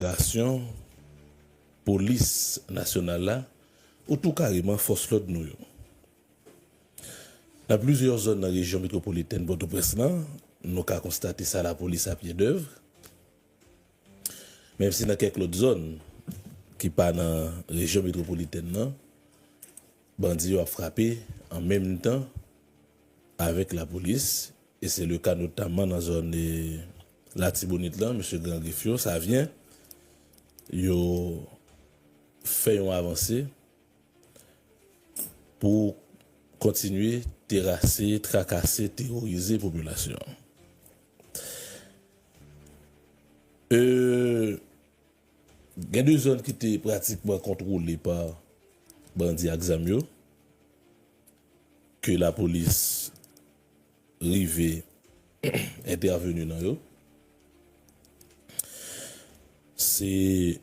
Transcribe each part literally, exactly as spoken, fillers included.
Administrasyon polis nasyonal la, ou tou kareman fòs lòd nou yo. Nan plizyè zòn nan rejyon metwopolitèn Pòtoprens lan, nou ka konstate sa, lapolis a pye dèv. Menm si nan kèk lòt zòn ki pa nan rejyon metwopolitèn nan, bandi yo ap frape an menm tan avèk lapolis, e se le ka notamman nan zòn, e, Latibonit lan, mesye Gran Grif yo, Savyen, yo fè yon avanse pou kontinye terase, trakase, teworize popilasyon an. E, gen de zòn ki te pratikman kontwole pa bandi ak zam yo, ke lapolis rive entèveni nan yo. Se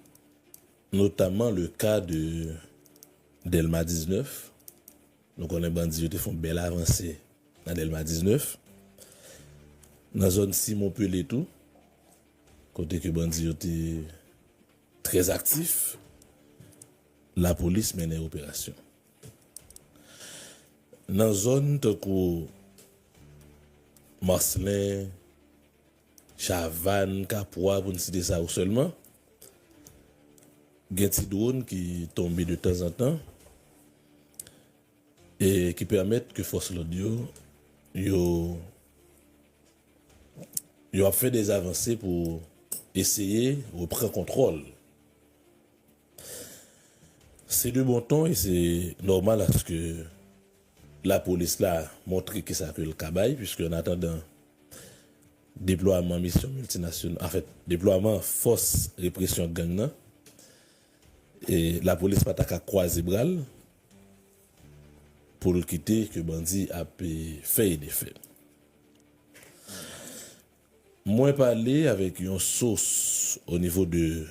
notamman le ka de Dèlma diznèf. Nou konnen bandi yo te fè yon bèl avanse nan Dèlma diznèf. Nan zòn Simon Pelé tou, kote ke bandi yo te trè aktif, lapolis mennen operasyon. Nan zòn tankou Maslin, Chavann, Kapwa, pou n site sa yo sèlman, gen ti dwòn ki tonbe de tanzantan e ki pèmèt ke fòs lòd yo, yo, yo ap fè de avanse pou eseye reprann kontwòl. Se de bon ton e se nòmal aske lapolis la montre kisa ke l ka bay, puiske an atandan deplwaman misyon miltinasyonal, anfèt, deplwaman fòs represyon gang nan, e lapolis pa ta ka kwaze bra l pou l kite ke bandi ap, e, fè e defè. Mwen pale avèk yon sous o nivo de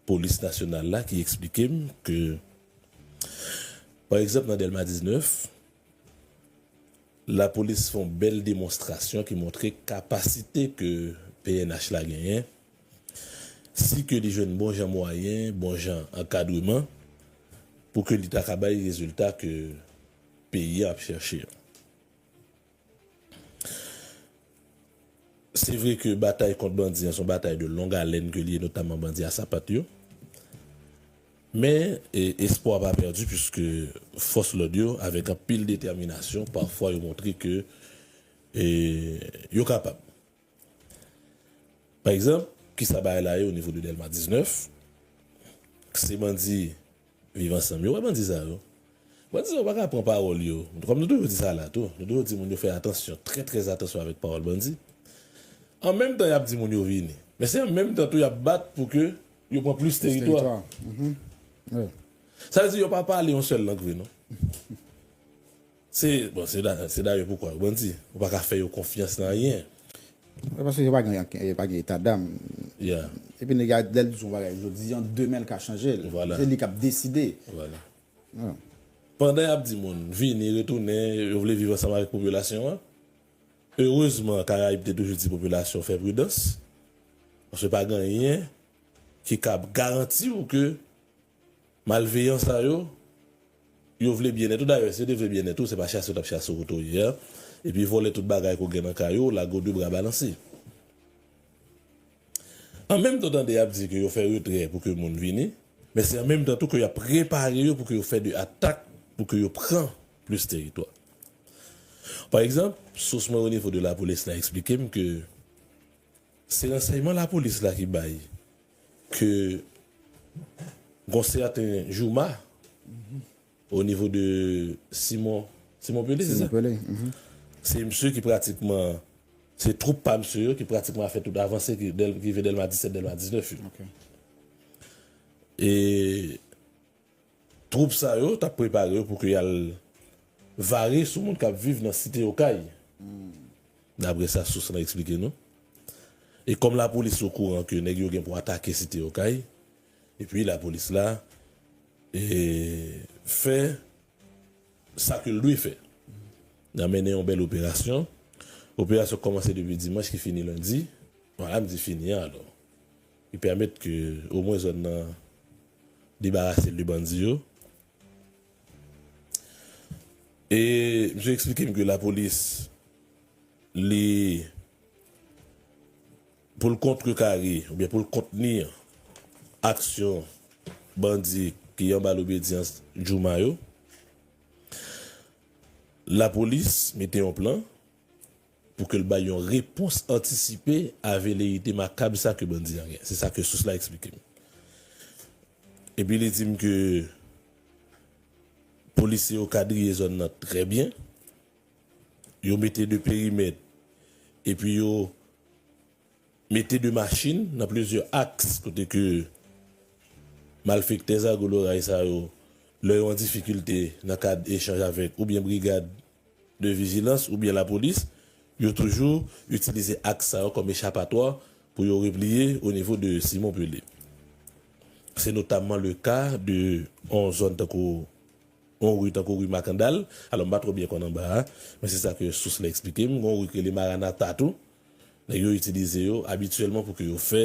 polis nasyonal la ki eksplike m ke, pa egzanp, nan Dèlma diznèf, lapolis fè yon bèl demonstrasyon ki montre kapasite ke P N H la genyen, si ke li jwenn bon jan mwayen, bon jan ankadreman, pou ke li ta ka bay rezilta ke peyi a ap chèche. Se vre ke batay kont bandi an se yon batay de long haleine ke li ye, notamman bandi a sapat yo. Men, e, espwa pa pèdi, puiske fòs lòd yo, avèk anpil detèminasyon, pafwa yo montre ke, e, yo kapab. Pa egzanp, kisa bagay la ye o nivo de Dèlma diznèf? Se bandi Viv Ansanm yo, wè bandi sa yo. Bandi sa yo pa ka pran pawòl yo. Kòm nou toujou di sa la tou, nou toujou di moun yo fè atansyon, trè, trè atansyon avèk pawòl bandi. An menm tan, y ap di moun yo vini. Men se an menm tan tou, y ap bat pou ke yo pran plis teritwa. Teritwa. Mhm. Wi. Sa vle di yo pa pale yon sèl lang vre, non. Se, bon, se da-, se dayè poukwa yo bandi. Ou pa ka fè yo konfyans nan anyen. Wi, paske yo pa gen, yo pa gen eta dam. Yeah. Epi nèg la, lè l di yon bagay jodi an, demen l ka chanje l. Vwala. Se li k ap deside. Vwala. Wi. Pandan y ap di moun, vini, retounen, yo vle viv ansanm avèk popilasyon an, erezman, Karayib te toujou di popilasyon fè pridans. Paske pa gen anyen ki ka garanti w ke malveyan sa yo, yo vle byennèt ou. Dayè, si yo te vle byennèt ou, se pa chase yo t ap chase w kote w ye a. Epi vòlè tout bagay ke w gen nan kay ou, lage w de bra balanse. An menm tan, w tande y ap di ke yo fè retrè pou ke moun vini, men se an menm tan tou ke y ap prepare yo pou ke yo fè de atak, pou ke yo pran plis teritwa. Pa egzanp, sous mwen o nivo de lapolis la eksplike m ke se ransèyman lapolis la ki bay ke gon sèten Jouma o nivo de Simon, Simon Pelé, se sa? Simon Pelé, mhm. Se misye ki pratikman, se twoup pa misye yo ki pratikman fè tout avanse ki dèl-, ki rive Dèlma disèt, Dèlma diznèf yo. Ok. E twoup sa yo t ap prepare yo pou ke y al vare sou moun k ap viv nan Site Okay. Daprè sa sous lan eksplike nou. E kòm lapolis okouran ke nèg yo gen pou atake Site Okay, epi lapolis la, e, fè sa ke l dwe fè. Nan mennen yon bèl operasyon. Operasyon kòmanse depi dimanch ki fini lendi. Bon, la m di fini an alò. ki pèmèt ke omwen zòn nan debarase l de bandi yo. E misye eksplike m ke lapolis, li, pou l kontrekare oubyen pou l kontni aksyon bandi ki anba lobedyans Jouma yo, lapolis mete yon plan pou ke l bay yon repons antisipe a veleyite makab sa ke bandi an gen. Se sa ke sous la eksplike m. Epi li di m ke polisye yo kadriye zòn nan trè byen. Yo mete de perimèt, epi yo mete de machin nan plizyè aks kote ke malfektè zago loray sa yo, lè yo an difikilte nan kad echanj avèk oubyen brigad de vijilans oubyen lapolis, yo toujou itilize aks sa yo kòm echapatwa pou yo repliye o nivo de Simon Pelé. Se notamman le ka de yon zòn tankou yon ri tankou ri Makandal. Alò, m pa twò byen konn anba a, men se sa ke sous la eksplike m. Gen yon ri ki rele Maranata tou. Nèg yo itilize yo abityèlman pou ke yo fè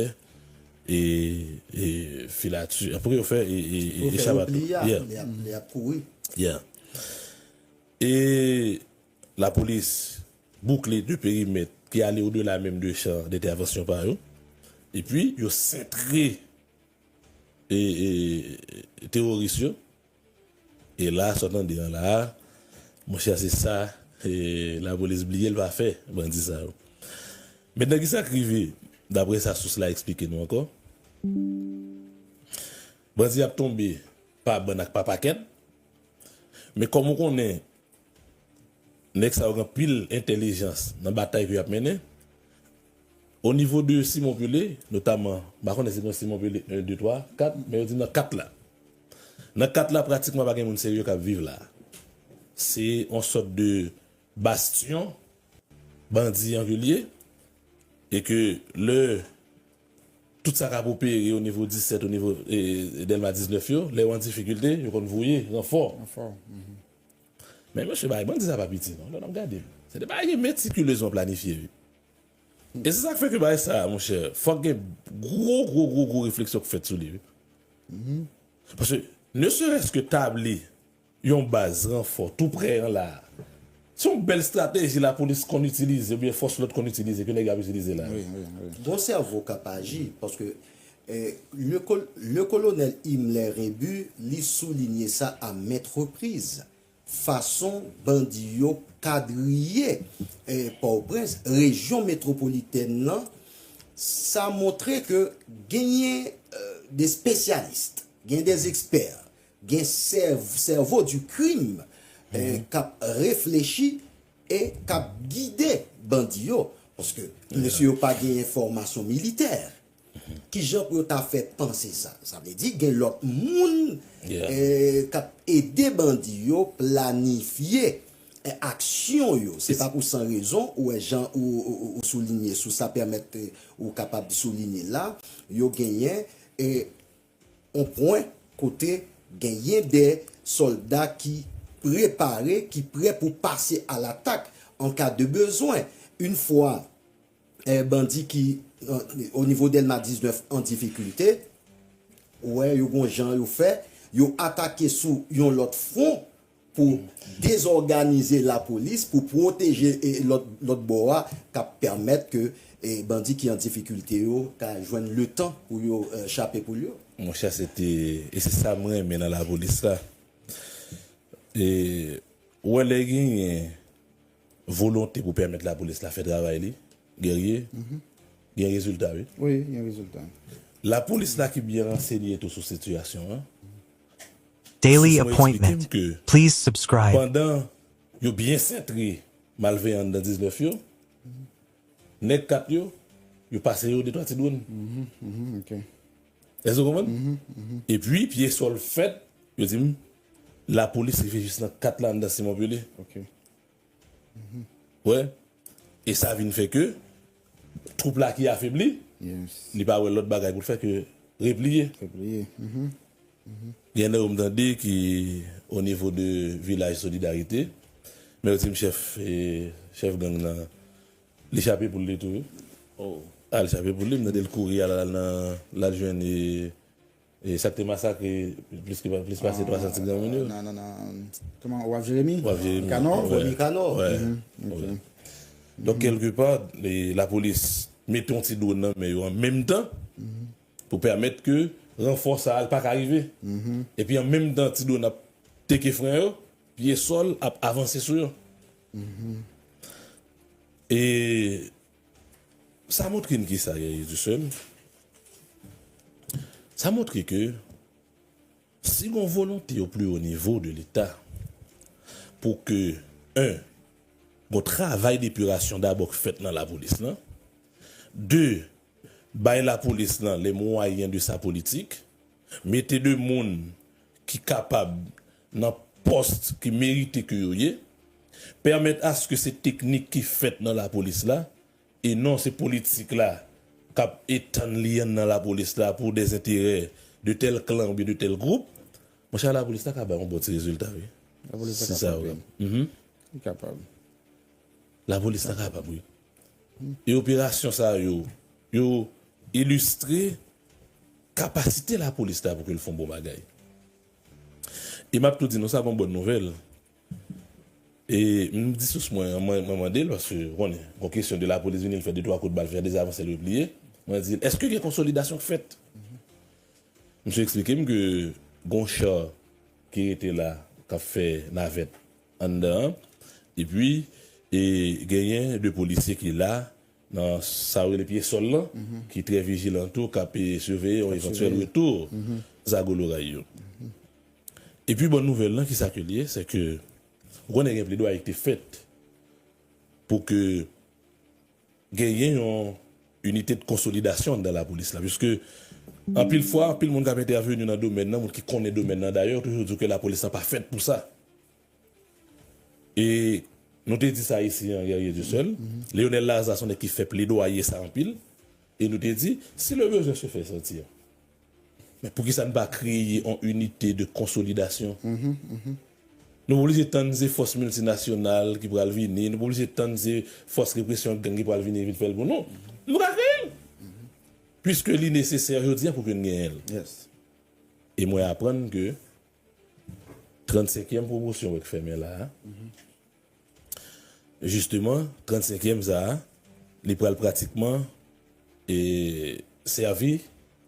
e, e filati, pou ke yo fè e, e, e, Pou fè echapatwa. Repli a, Yeah. Lè y ap, lè y ap kouri. Yeah. E lapolis boukle de perimèt ki ale odela menm de chan dentèvansyon pa yo. Epi, yo sentre e, e, teworis yo. E la, sa w tande an la a, monchè, se sa e, lapolis bliye l pa fè, bandi sa yo. Mentnan, ki sa k rive, daprè sa sous la eksplike nou ankò? Bandi ap tonbe pa bann ak pa pakèt, men kòm ou konnen, nèg sa yo gen anpil entèlijans nan batay ke y ap mennen. O nivo de Simon Pelé, notaman, m pa konnen si se Simon Pelé en, de, twa, kat, men yo di nan kat la. Nan kat la, pratikman pa gen moun serye k ap viv la. Se yon sòt de bastyon bandi an ke l ye, e ke lè tout sa k ap opere o nivo disèt, o nivo e, Dèlma diznèf yo, lè yo an difikilte, yo konn voye ranfò. Ranfò. Mhm. Men mesye, bagay bandi sa pa piti non, lè n ap gade l. Se de bagay ki metikilezman planifye, wi. E se sa k fè ke bagay sa, monchè, fòk gen gwo, gwo, gwo, gwo refleksyon k fèt sou li, wi. Paske, ne serait-ce que tabli yon baz ranfò tou prè an la a, se yon bèl estrateji lapolis konn itilize, oubyen fòs lòd konn itilize, ke nèg yo ap itilize la. Wi, wi, wi. Gon sèvo k ap aji, paske, eh, le kol-, le kolonèl Himmler Rébu, li soulinye sa à maintes reprises. Fason bandi yo kadriye, eh, Pòtoprens, rejyon metwopolitèn nan, sa montre ke genyen, eh, de spesyalis, gen de ekspè, gen sèv-, sèvo di krim, eh, k ap reflechi e k ap gide bandi yo. Paske mesye yo pa genyen fòmasyon militè. Kijan pou yo ta fè panse sa? Sa vle di gen lòt moun, Yeah. eh, k ap ede bandi yo planifye, eh, aksyon yo. Se pa pou san rezon, ou wè jan ou, ou, ou, ou soulinye sou sa, pèmèt, eh, ou kapab soulinye la, yo genyen, eh, yon pwen kote genyen de sòlda ki prepare, ki prè pou pase a latak an ka de bezwen. Yon fwa, eh, bandi ki, eh, o nivo Dèlma diznèf an difikilte, ou wè, yo gon jan yo fè, yo atake sou yon lòt fwon pou dezòganize lapolis, pou pwoteje, eh, lòt, lòt bò a, k ap pèmèt ke, eh, bandi ki an difikilte yo ka jwenn letan pou yo, eh, chape poul yo. Monchè, se te, e se sa m renmen nan lapolis la. E, ou wè lè genyen volonte pou pèmèt lapolis la fè travay li, Guerrier, gen rezilta, wi. Wi, gen rezilta. Lapolis la ki byen ransenye tou sou sitiyasyon an. Daily Sous mwen eksplike m appointment. Ke Please subscribe. Pandan yo byen sentre malveyan anndan diznèf yo, nèg kat yo, yo pase yo de twa ti dwòn. Mhm, mhm, ok. Èske w konprann? Mhm, mhm. Epi, pye sòl fèt, yo di m, lapolis rive jis nan kat la anndan Simon Pelé. Ok. Wè. E sa vin fè ke twoup la ki afebli, Yes. li pa wè lòt bagay pou l fè ke repliye. Repliye. Mhm. Gen nan yo m tande ki o nivo de vilaj Solidarite, men yo di m chèf, e, chèf gang nan, li chape poul li tou, wi. Oh. Al chape pou li, m tande l kouri al, al nan, l al jwenn, e, e sa k te masakre plis ke, plis pase twa san ti granmoun yo. Nan, nan, nan, kòman, Waf Jeremi? Waf Jeremi, Mikanò? Wè. Mikanò. Wè. Donk, kèlkepa, e, lapolis mete yon ti dwòn nan men yo an menm tan pou pèmèt ke ranfò sa a l pa ka rive. Epi an menm tan, ti dwòn ap teke fren yo, pye sòl ap avanse sou yo. E sa montre n kisa, Guerrier Dussel? Sa montre ke si gon volonte au plus haut niveau de Leta pou ke, en, gon travay depirasyon dabò k fèt nan lapolis lan, de, bay lapolis lan les moyens de sa politique, mete de moun ki kapab nan pòs ki merite ke yo ye, pèmèt aske se teknik ki fèt nan lapolis la, e non se politik la k ap etann li anndan lapolis la pou des intérêts de tel clan oubyen de tel gwoup, monchè, lapolis la ka bay yon bon ti rezilta, wi. Lapolis la kapab, wi. Li kapab. Lapolis la kapab, wi. E operasyon sa yo, yo ilistre kapasite lapolis la pou ke l fè yon bon bagay. E m ap tou di nou sa, gon bòn nouvèl. E m di sous mwen, mwen, mwen mande l, paske, ou konnen, gon kesyon de lapolis vini, l fè de twa kout bal, fè de zavanse, l repliye. Mwen di l, èske gen konsolidasyon k fèt? Misye eksplike m ke gon cha ki rete la, k ap fè navèt anndan an, epi, e, genyen de polisye ki la, nan sa yo rele pye sòl lan, ki trè vijilan tou, k ap, e, siveye yon evantyèl retou zago loray yo. Epi, bòn nouvèl lan, kisa ke l ye, se ke, ou konnen gen pledwaye ki te fèt pou ke genyen yon inite de konsolidasyon anndan lapolis la, piske anpil fwa, anpil moun k ap entèveni nan domèn nan, moun ki konnen domèn nan dayè, yo toujou di ke lapolis lan pa fèt pou sa. E nou te di sa isi an, Guerrier Dussel. Lionel Larzasse, se yon nèg ki fè pledwaye sa anpil. E nou te di, si le besoin se fait sentir, men poukisa n pa kreye yon inite de konsolidasyon? Nou pa oblije tann se fòs miltinasyonal ki pral vini, nou pa oblije tann se fòs represyon gang ki pral vini vin fè l pou nou. Nou ka kreye l. Piske li nesesè jodi a pou ke n genyen l. E mwen aprann ke trannsenkyèm pwomosyon yo k fèmen la a, jisteman, trannsenkyèm sa a, li pral pratikman, e, sèvi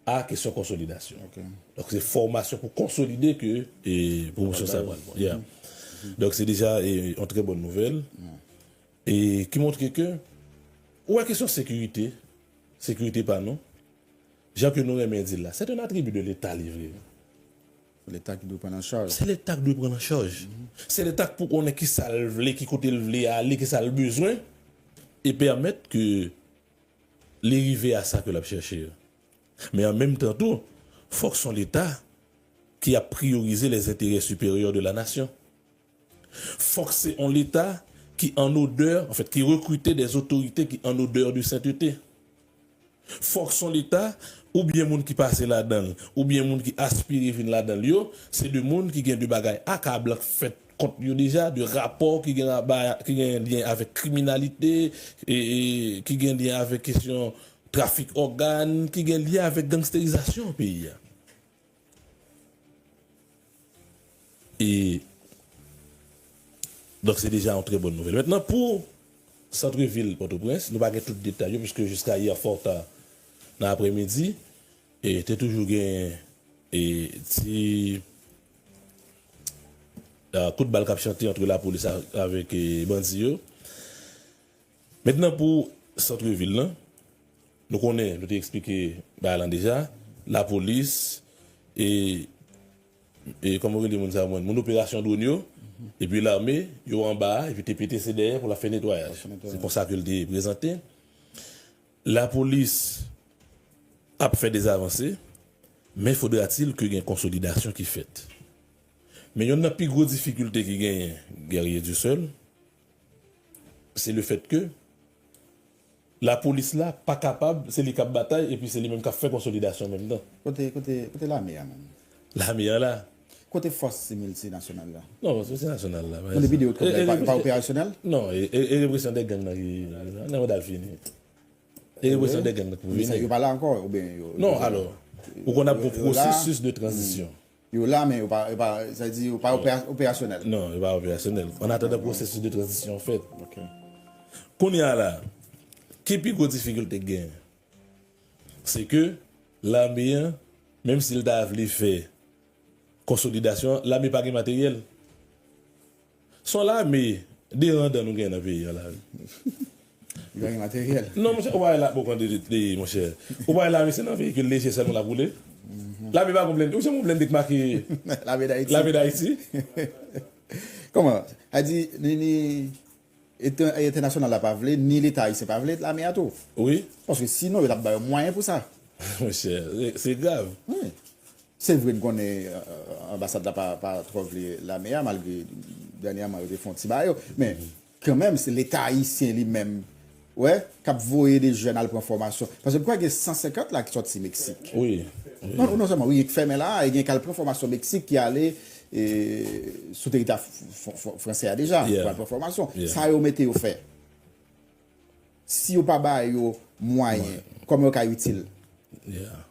a kesyon konsolidasyon. Donk, se fòmasyon pou konsolide ke, e, pwomosyon sa a pral bon. Donk, se deja, e, yon trè bòn nouvèl. E ki montre ke, ou wè kesyon sekirite, sekirite pa nou, jan ke nou renmen di l la, c'est un attribut de l'État li vre. Se Leta ki dwe pran l an chaj. Se Leta ki dwe pran l an chaj. Se Leta ki pou konnen kisa l vle, ki kote l vle ale, kisa l bezwen, e pèmèt ke li rive a sa ke l ap chèche a. Men an menm tan tou, fòk se yon Leta ki ap priyorize les intérêts supérieurs de la nation. Fòk se yon Leta ki an odè, anfèt, ki rekrite des autorités ki an odè de senteté. Fòk se yon Leta, oubyen moun ki pase ladan l, oubyen moun ki aspire vin ladan l yo, se de moun ki gen de bagay akablan k fèt kont yo deja, de rapò ki gen, ki gen lyen avèk kriminalite, e, e ki gen lyen avèk kesyon trafik ògàn, ki gen lyen avèk gangsterizasyon peyi a. E, donk, se deja yon trè bòn nouvèl. Mentnan, pou sant vil Pòtoprens, nou pa gen tout detay yo, piske jiska yè fò ta nan aprèmidi, e te toujou gen, e, ti, a, kout bal k ap chante ant lapolis a, avèk, e, bandi yo. Mentnan, pou sant vil lan, nou konnen, nou te eksplike bagay lan deja, lapolis, e, e kòman yo rele moun sa a, moun operasyon dwòn yo, epi lame, yo anba a, epi T P T C dèyè pou l ap fè netwayaj. Se konsa ke l te prezante. Lapolis ap fè de zavanse, men fodra-t-il ke gen konsolidasyon ki fèt. Men yonn nan pi gwo difikilte ki genyen, Guerrier Dussel, se le fèt ke lapolis la pa kapab, se li k ap batay epi se li menm k ap fè konsolidasyon an menm tan. Kote, kote, kote lame a menm? Lame a la. Kote fòs miltinasyonal la? Non, fòs miltinasyonal la. Non, depi de yo, e, e, pa, pa operasyonèl? Non, e, e, e represyon de gang nan ki, nan manda l fini. E reprezantan de gang pou vini. Yo pa la ankò, oubyen yo... Non, alò, ou konn ap gen yon pwosesis de tranzisyon. Yo la, men yo pa, yo pa, sa di yo pa operasyonèl. Non, yo pa operasyonèl. An atandan pwosesis de tranzisyon fèt. Kounye a la, ki pi gwo difikilte k genyen? Se ke lame an, menm si l ta vle fè konsolidasyon, lame pa gen materyèl. Se yon lame de randan nou gen nan peyi an la. Li pa gen materyèl. Non, monchè, ou pa wè la, bon, pran de, de, monchè. Ou pa wè lame, se nan veyikil leje sèlman l ap woule. Lame pa gon blende. Ou janm wè yon blende k make Lame Dayiti. Lame Dayiti? Kòman? A di, ni, ni entè-, entènasyonal la pa vle, ni Leta ayisyen pa vle, lame a tou. Wi. Paske sinon, yo t ap ba yo mwayen pou sa. Monchè, se, se grav. Wi. Se vre, n konnen, euh, anbasad la pa, pa twò vle lame a, malgre dènyèman yo te fè yon ti ba yo. Men, kanmenm, se Leta ayisyen li menm, wè, k ap voye de jèn al pran fòmasyon. Paske m kwè gen san senkant la ki sòti Meksik. Wi, wi. Non, non sèlman, wi, k fèmen la, e gen k al pran fòmasyon Meksik ki ale, e, sou teritwa f-, f-, f-, fransè a deja, pou al pran fòmasyon. Sa yo mete yo fè. Si yo pa ba yo mwayen, kòman yo ka itil? Yeah.